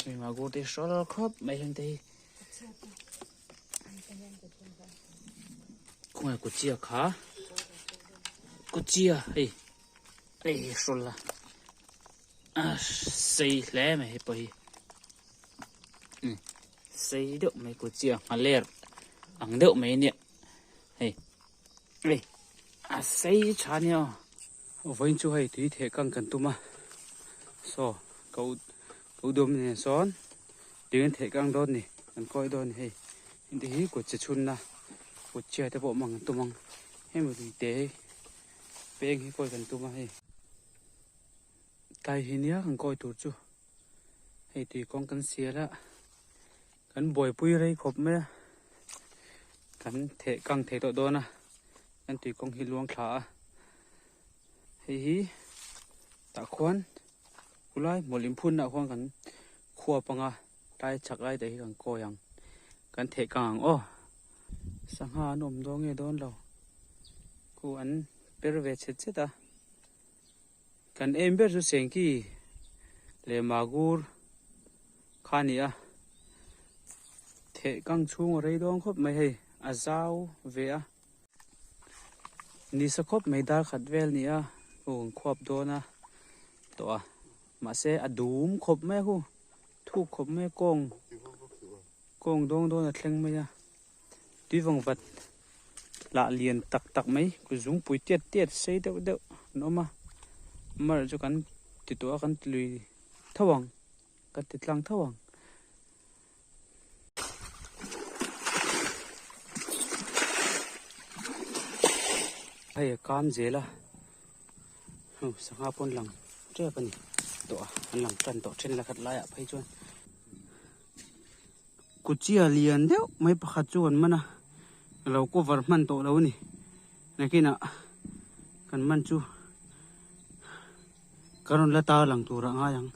Hei magur te hrawl khawp mai heng te hi. Khawngaih kuchia kha kuchia hei hei hi hrawl a a sei hle mai hei pawh hi sei deuh mai kuchia nghaler ang deuh mai ania hei hei a sei tha ania aw. Vawiin chu hei tui theh kang kan tum a saw ka ka u dawm nen sawn tui an theh kang dawn ni kan kawi dawn ni hei hengte hi kut che chhunna kut chhia te pawh hmang an tum ang hemi lui te hi peng hi kawi kan tum a hei tlai hi nia kan kawi tur chu hei tui kawng kan sial a kan buaipui rei khawp mai a kan theh kang thei tawh dawn a kan tui kawng hi luang thla a hei hi tah khuan khulai hmawlh inphunna ah khuan kan khuap anga tlai chhak lai te hi kan kawi ang kan theh kang ang aw sangha an awm dawn nge dawn lo khu an per ve chhet chhet a kan em ber chu sengki leh magur kha a ni a theh kang chhung a rei dawn khawp mai hei a zau ve a. Nisa khawp mai dar khat vel ni a aw an khuap dawn a tawh a mahse a dum khawp mai a hu thuk khawp mai a kawng kawng dawng dawn a thleng mai a tui vang vat lah lian tak tak mai kut zungpui tiat tiat sei deuh deuh an awm a amaherawh chu kan ti tawh a kan ti lui tho ang kan ti tlang tho ang. Hei a kam zel a heng sangha pawn lang tep a ni tawh a an lang tan tawh then la khat laiah phei chuan kuchia lian deuh mai pakhat chu an man a lo cover hman tawh lo a ni nakinah kan man chu ka rawn la tar lang turah ngai ang.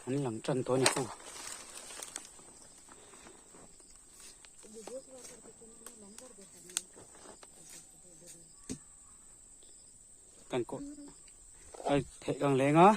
An lang tan tawh a ni khaw. Kan kawh ai theih kang leng a.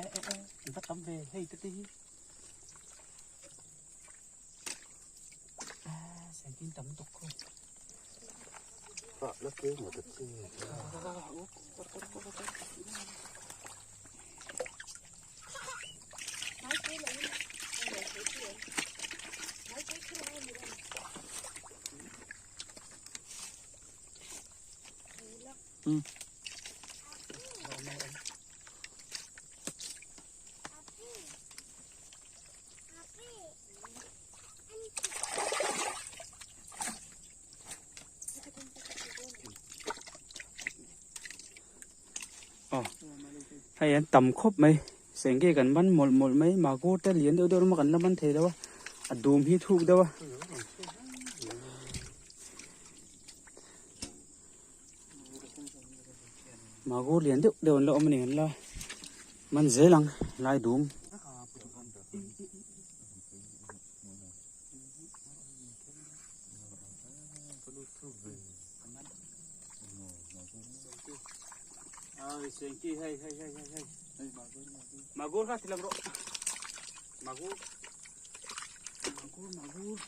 ê ê, người ta tắm về hay cái tí. À, sáng tin tắm tục không? Ừ. Hei an tam khawp mai sengge kan man mawlh mawlh mai magur te lian deuh deuh rawng kan la man thei lo a a dum hi thuk deuh a. Magur lian deuh deuh an la awm a ni an la man zel ang lai dum. Magur kha tilang ro. Magur. Magur magur.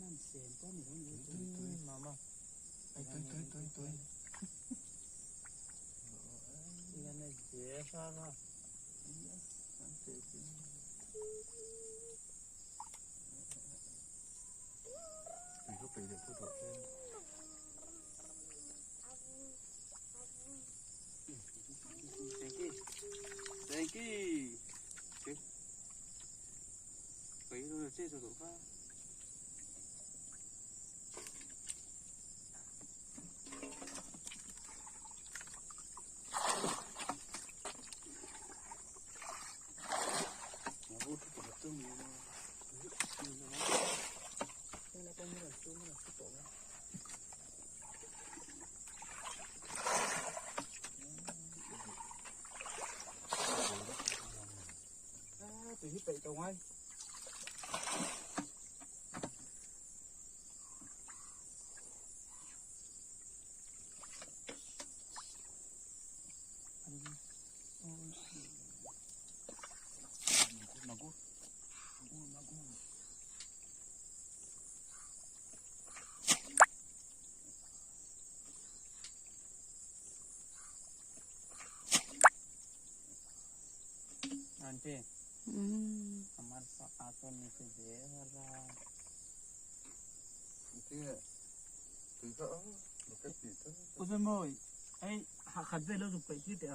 Man sen to ni ro mama. Ai tôi tôi tôi tôi. Thank you. Thank you. Aunty हमारे आतो नीचे दे रहा उसमें मोई ऐ खदे लो तो पैसे ते आ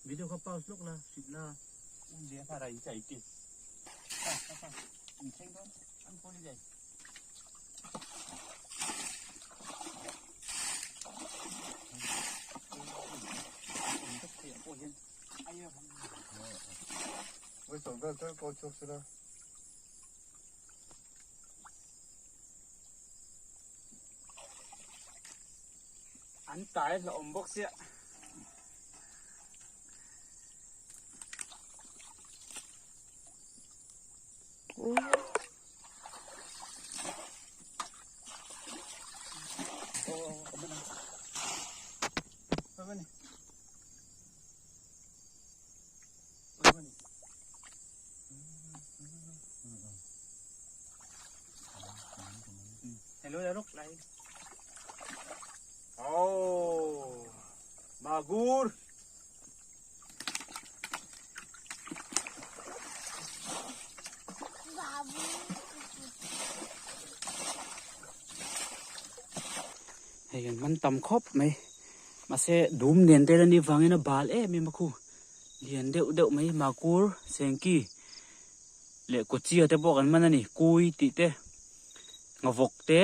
वीडियो का पास लोग ना सिगना उन जे सारा ही चाहिए 아, 생돈 안 보이지. Anh tái là ông bốc xịa. Hello, hello, lại. Oh, magur. Hei kan man tam khawp mai mahse dum nen te la ni vangin a bal em em a khu lian deuh deuh mai makur sengki leh kawchia te pawh kan man a ni kui tih te nghavawk te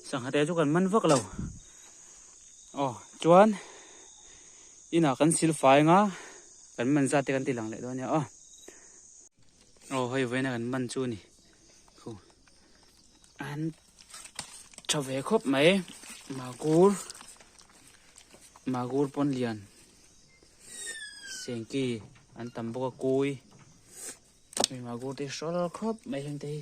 sangha te chu kan man vak lo aw chuan inah kan sil fai anga kan man zat te kan ti lang leh dawn a nia aw aw hei vawiin a kan man chu a ni khu an tha ve khawp mai magur magur pawn lian sengki an tam bawk a kui hei magur te hi hrawl khawp mai heng te hi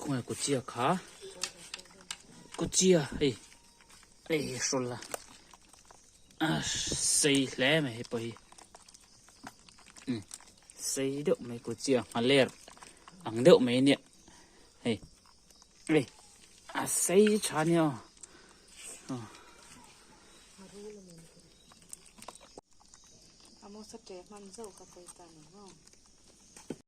khawnge kuchia kha kuchia hei hei hi hrawl a a sei hle mai hei pawh hi. Sei deuh mai ku chiah nghaler ang deuh mai ania hei hei a sei tha ania aw